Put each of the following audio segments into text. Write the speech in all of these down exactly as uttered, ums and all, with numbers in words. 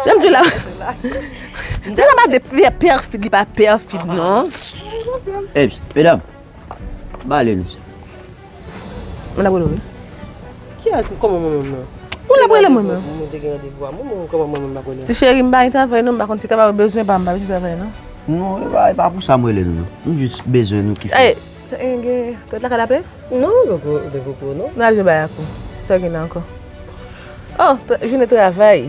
Jan m di la. M di la pa de pè- pèfid, li pa pèfid, non. Eps, medam, ba ale nou sa. Mwen ap rele w, wi. Kiyès? Kòman mwen menm nan? Ou la rele mwen menm. Mwen te gen randevou a mwen, mwen kòman mwen menm ap rele? Ti cheri, m pa gen travay non, m pa konn si travay ou bezwen, pa m pa bezwen travay non. Non, e pa, e pa pou sa m rele nou non. M jis bezwen nou ki fè. Ey, sa gen, gen, tèt lakay la ple? Non, poko, poko, non. N al jwe bay ak ou. Sa gen la ankò? Oh, tra- jounen travay.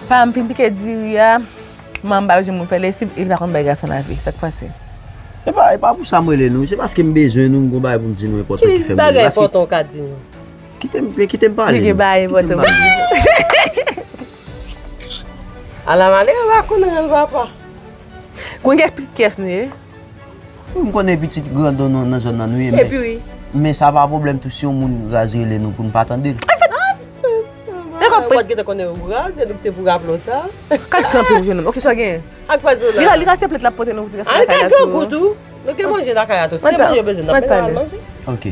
Pa m fin pike diri a. Manman m pa bezwen moun fè lesiv, e li pa konn bay gason lavi. Sa k pase? E pa, e pa pou sa m rele nou. Se paske m bezwen nou, m gon bagay pou m di nou enpòtan ki fè m rele. Ki bagay enpòtan ou ka di nou? Kite m, men kite m pale. Li gen bagay enpòtan pou di. Ala malere pa konn rann papa. Konn gen pitit kiyès nou ye? Wi, m konnen pitit grandon nou nan zòn nan nou ye, men, men sa pa pwoblèm tou si yon moun raz rele nou pou n pa tande l. Anfèt, e kòb fèt. Ou gentan konnen ou raz, e nou te pou raple w sa. Kal kanpe ou jennonm. Oke, sa w genyen? Ak pa di w la. Li ka, li ka se plèt l ap pote nan boutik la lakay la tou. Al kay grangou tou. Nou gen manje lakay la tou. Si manje yo bezwen, n ap mennen al manje. Oke.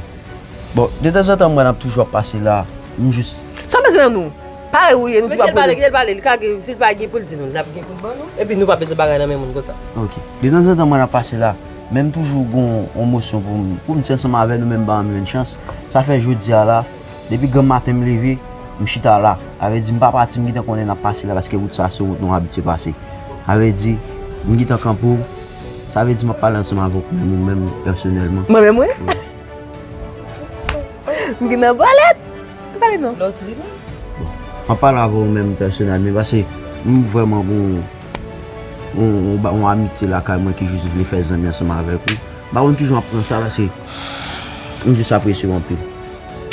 Bon, de tanzantan, mwen ap toujou ap pase la. M jis. Sa w bezwen nan nou? Parèy ou ye, nou toujou ap rele. Kite l pale, kite l pale. Li ka gen, si l pa gen pou l di nou, l ap gen pou l ban nou. Epi nou pa bezwen bagay nan men moun konsa. Oke. De tanzantan, mwen ap pase la. Men m toujou gon yon mosyon pou m, pou m di ansanm avè nou, men m pa janm jwenn chans. Sa fè jodi a la, depi granm maten m leve, m chita la. Sa vle di, m pa pati, m gentan konnen n ap pase la, paske wout sa se wout nou abitye pase. Sa vle di, m gentan kanpe w. Sa vle di, m ap pale ansanm avè w, menm ou menm, pèsonèlman. Mwen menm, wi? Wi. M gen nan bòlèt. M pale non. Lòtri non. Bon, m ap pale avè w menm pèsonèl, men pase m vrèman gon yon, yon, yon, yon amitye lakay mwen ki jis vle fè zanmi ansanm avèk ou. M pa konn kijan w ap pran sa, pase m jis apresye w anpil.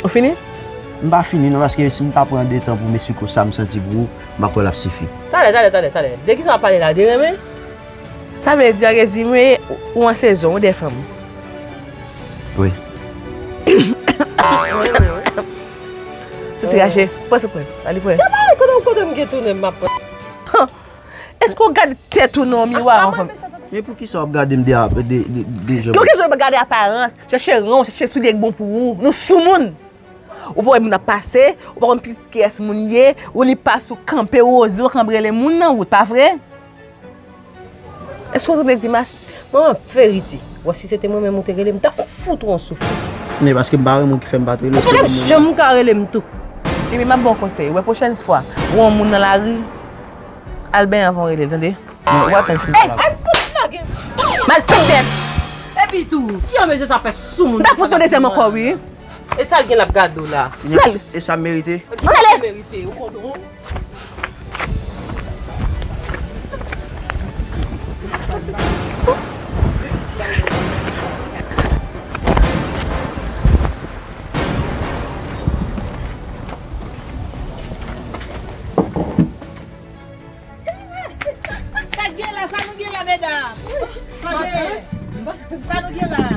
Ou fini? M pa fini non, paske si m ta pran de tan pou m esplike w sa m santi pou ou, m pa kwè l ap sifi. Talè, talè, talè, talè. De kisa w ap pale la? De renmen? Sa vle di, an rezime, ou, ou an sezon, ou de fanm. Wi. Soti rache. Pran sa pran. Ale pran. Kote, kote m gen tounen m ap pran. Èske w gade tèt ou nan yon miwa anvan? Men poukisa w ap gade m de, de, de, de jan? Gen yon kesyon de gade aparans, chèche ran w, chèche soulye k bon pou ou. Nou soumoun. Ou pa wè moun ap pase, ou pa konn pitit kiyès moun ye, ou li pas ou kanpe woze, ou kanpe rele moun nan wout, pa vre? Èske w tande grimas? Manman, verite. Wè, si se te mwen menm ou te rele m, m t ap fout ou yon souf. Men paske m pa renmen w ki fè m pa t rele w. Ou pa t ap janm ka rele m tou. Ebyen, m ap ba w konsèy. Wè, pwochèn fwa, ou wè yon moun nan lari, al benyen anvan w rele l, tande? Men ou pa t fè m fin pale avè w. Ey, ey, kout lage. Malfektè. Epi tou, ki an mesye sa fè sou moun? M ta fout ou dezyèm ankò, wi. E sa l gen l ap gade w la? E sa m merite? Ou merite, ou konn ou. Sa k gen la, sa nou gen la, medam? Sa gen? Sa nou gen la?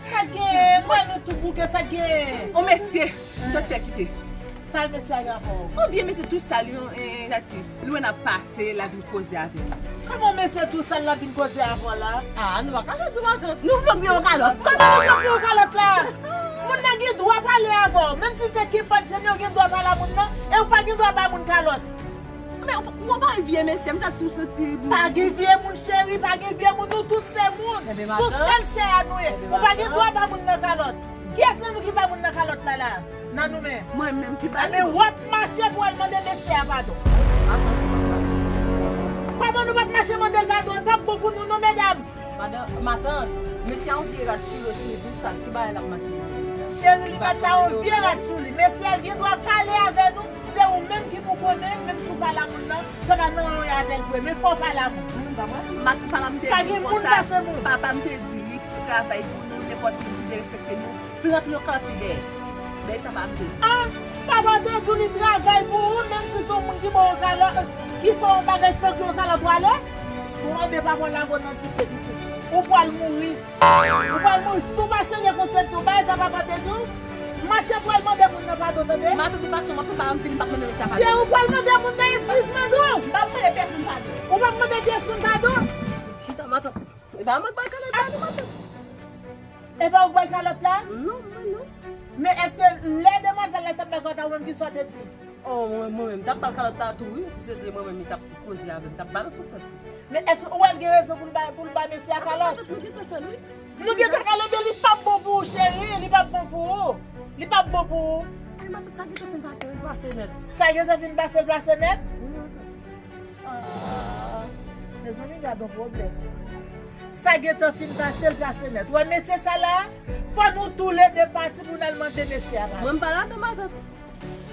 Sa gen? Mwen nou tou bouke, sa gen? On mesye, doktè kite. Sal mesye a gen avè w? On vye mesye tou sal, yon, eh, eh, dati. Lwen ap pase, l ap vin koze avè m. Kòman mesye tou sal l ap vin koze avè w la? Ah, nou pa ka fè di matant. Nou vle gen yon kalòt. Kòman nou vle gen yon kalòt la? Moun nan gen dwa pale avè w. Menm si se te kenpòt jan, yo gen dwa pale a moun nan. E ou pa gen dwa bay moun kalòt. Men ou, ou pa vye mesye, m sa tou santi. Pa gen vye moun, cheri, pa gen vye moun, nou tout se moun. Sou sèl chè a nou ye. Ou pa gen dwa bay moun nan kalòt. Kiyès nan nou ki bay moun nan kalòt la la? Nan nou menm. Mwen menm ki bay. Ebyen, w ap mache pou w al mande mesye a padon. Kòman nou p ap mache mande l padon? Li p ap bon pou nou non, medam. Madan, matant, mesye a yon vye rat chire sou li tou sal. Ki bagay l ap mache nan mesye a? Cheri, li pa t la yon vye rat sou li. Mesye a gen dwa pale avè nou. Se ou menm ki pou konnen, menm si w pale a moun nan, se pa nan yon avè l vre, men fò w pale a moun. Mwen, m pa pale. Mat-, papa m te di konsa, papa m te di li travay pou nou, nenpòt moun ki derespekte nou, flanke nou kanpe dèyè. Dèyè sa pa m te di. Ah, papa te di w li travay pou ou, menm si se yon moun ki ba w yon kalòt, ki fè yon bagay, flanke yon kalòt, w ale? Bon, ebyen, papa w lage w nan dife, pitit. Ou pral mouri. Ou pral mouri si w pa chanje konsepsyon. Bagay sa papa te di w. Mache pou al mande moun nan padon, tande? Matant, de tout fason, m ap fè pa m vini, m p ap mande mesye a padon. Cheri, ou pral mande moun nan eskiz, mande w. M p ap mande pyès moun padon. Ou p ap mande pyès moun padon? Chita, matant. E pa mwen k bay kalòt la, non, matant. E pa ou k bay kalòt la? Non, mwen non. Men èske lè demwazèl la t ap bay kalòt la, ou menm ki sa w te di? Oh, mwen, mwen menm, m t ap ba l kalòt la tou, wi. Si se te mwen menm, li t ap koze avè m, m t ap ba l sou fèt. Men èske ou wè l gen rezon pou l ba, pou l ba mesye a kalòt? Matant, nou gentan fè l, wi. Nou gentan fè l, ebyen li p ap bon pou ou, cheri, li p ap bon pou ou. Li p ap bon pou ou. Ay, matant, sa gentan fin pase, l pase nèt. Sa gentan fin pase, l pase nèt? Wi, matant. Ah, mezanmi, gad yon pwoblèm. Sa gentan fin pase, l pase nèt. Wè mesye sa la, fò nou toulede pati pou n al mande mesye a pale. Mwen, m pa ladan, matant.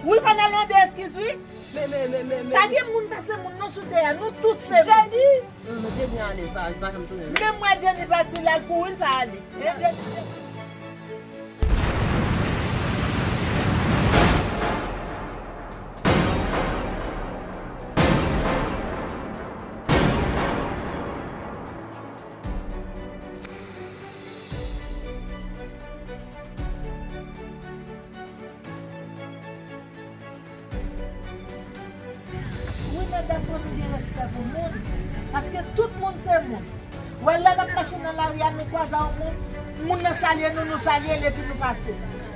Wi, fò n al mande eskiz, wi. Men, men, men, men, men. Pa gen moun pase moun non sou tè a. Nou tout se moun. Jenny! Non, non, Jenny ale, li pa, li pa janm tounen. Menm mwen, Jenny pati la, l kouri, l pa ale. Men Jenny. Wi, medam, fò nou gen respè pou moun. Paske tout moun se moun. Wè, lè n ap mache nan lari a, nou kwaze ak yon moun, moun nan salye nou, nou salye l epi nou pase.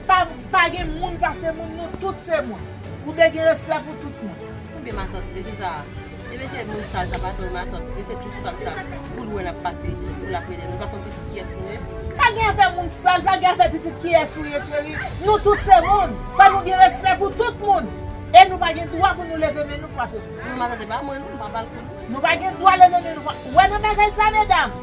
Pa, pa gen moun pase moun, nou tout se moun. Ou dwe gen respè pou tout moun. Ebyen, matant, mesye sa a, e mesye moun sal sa pa tou, matant, mesye tou sal sa, pou l wè n ap pase, pou l ap rele nou, pa konn pitit kiyès nou ye. Pa gen afè moun sal, pa gen afè pitit kiyès ou ye, cheri. Nou tout se moun. Fò nou gen respè pou tout moun. E nou pa gen dwa pou nou leve men nou frape moun. Non, matant, e pa mwen, non, m pa ba l kou, non. Nou pa gen dwa leve men nou frape. Wè nan bagay sa, medam.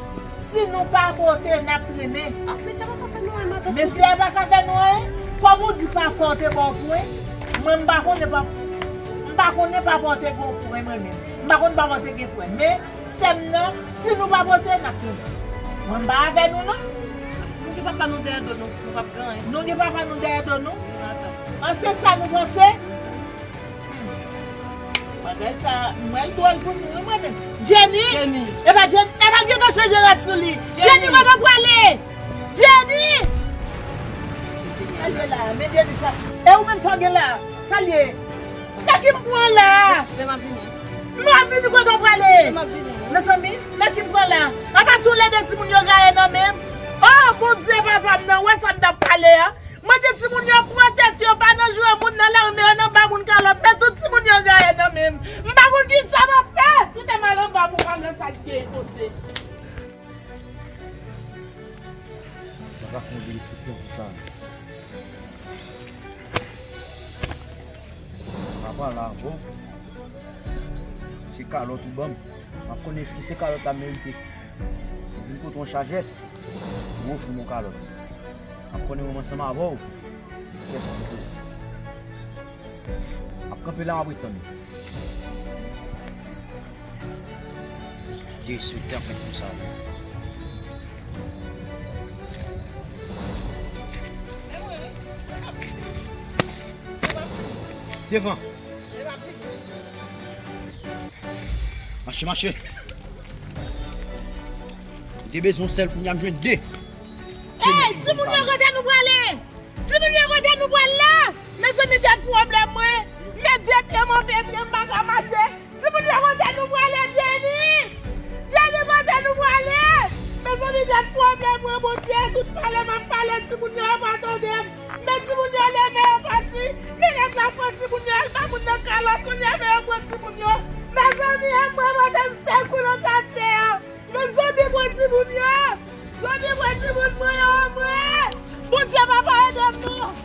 Si nou pa pote, n ap trennen. Ah, mesye pa ka fè nou anyen, matant. Mesye pa ka fè nou anyen. Kòm ou di papa w te ba w pwen, mwen m pa konnen pa, m pa konnen papa w te gen pwen mwen menm. M pa konn papa w te gen pwen. Men sè m nan, si nou pa pote, n ap tounen. Mwen m pa avè nou non. Nou gen papa nou dèyè do nou, nou p ap gen anyen. Nou gen papa nou dèyè do nou. Wi, matant. An se sa nou panse? Bagay sa, m wè l dwòl pou nou, wi, mwen menm. Jenny! Jenny! Epa Jenny, epa l gentan chanje rad sou li. Jenny! Jenny, kote w prale? Jenny! Sa l ye la, men Jenny sa. E ou menm sa w gen la? Sa l ye? Nan ki m pran la? Men m ap vini. M ap vini kote w prale? Men m ap vini. Mezanmi, nan ki m pran la? Apa toulède timoun yo gaye nan men m? Oh, Bondye papa m nan, wè sa m t ap pale a? Mwen di timoun yo pran tèt yo, pa nan jwe moun nan lari, men yo nan ba moun kalòt, men tout timoun yo gaye nan men m. M pa konn kisa m ap fè. Kite m al anba pou m al nan sa k gen kote. Papa fè yon disrespè pou sa. Papa la, bon. Se kalòt ou ban m. M ap konnen èske se kalòt la m merite. Ou vin kote yon sajès, ou ofri m yon kalòt. M ap konnen mwen ansanm avè w, kiyès ki pou. M ap kanpe la, m ap ret tann ou. Disrespè fèt pou sa. Devan. Mache, mache. M te bezwen yon sèl, kounye a m jwenn de. Ey, timoun yo, kote nou prale? Timoun yo, kote nou pral la? Mezanmi, gad pwoblèm mwen. Men de pye m anpe pye m pa ka mache. Timoun yo, kote nou prale, Jenny? Jenny, kote nou prale? Mezanmi, gad pwoblèm mwen, Bondye. Tout pale m ap pale, timoun yo, yo pa tande m. Men timoun yo leve, yo pati. Men nèg la pran timoun yo, al ba moun nan kalòt, kounye a men yo pran timoun yo. Mezanmi, e mwen, mwen te m sèl pou nan katye a. Men zonbi pran timoun yo! Zonbi pran timoun mwen yo, mwen! Bondye papa ede m non!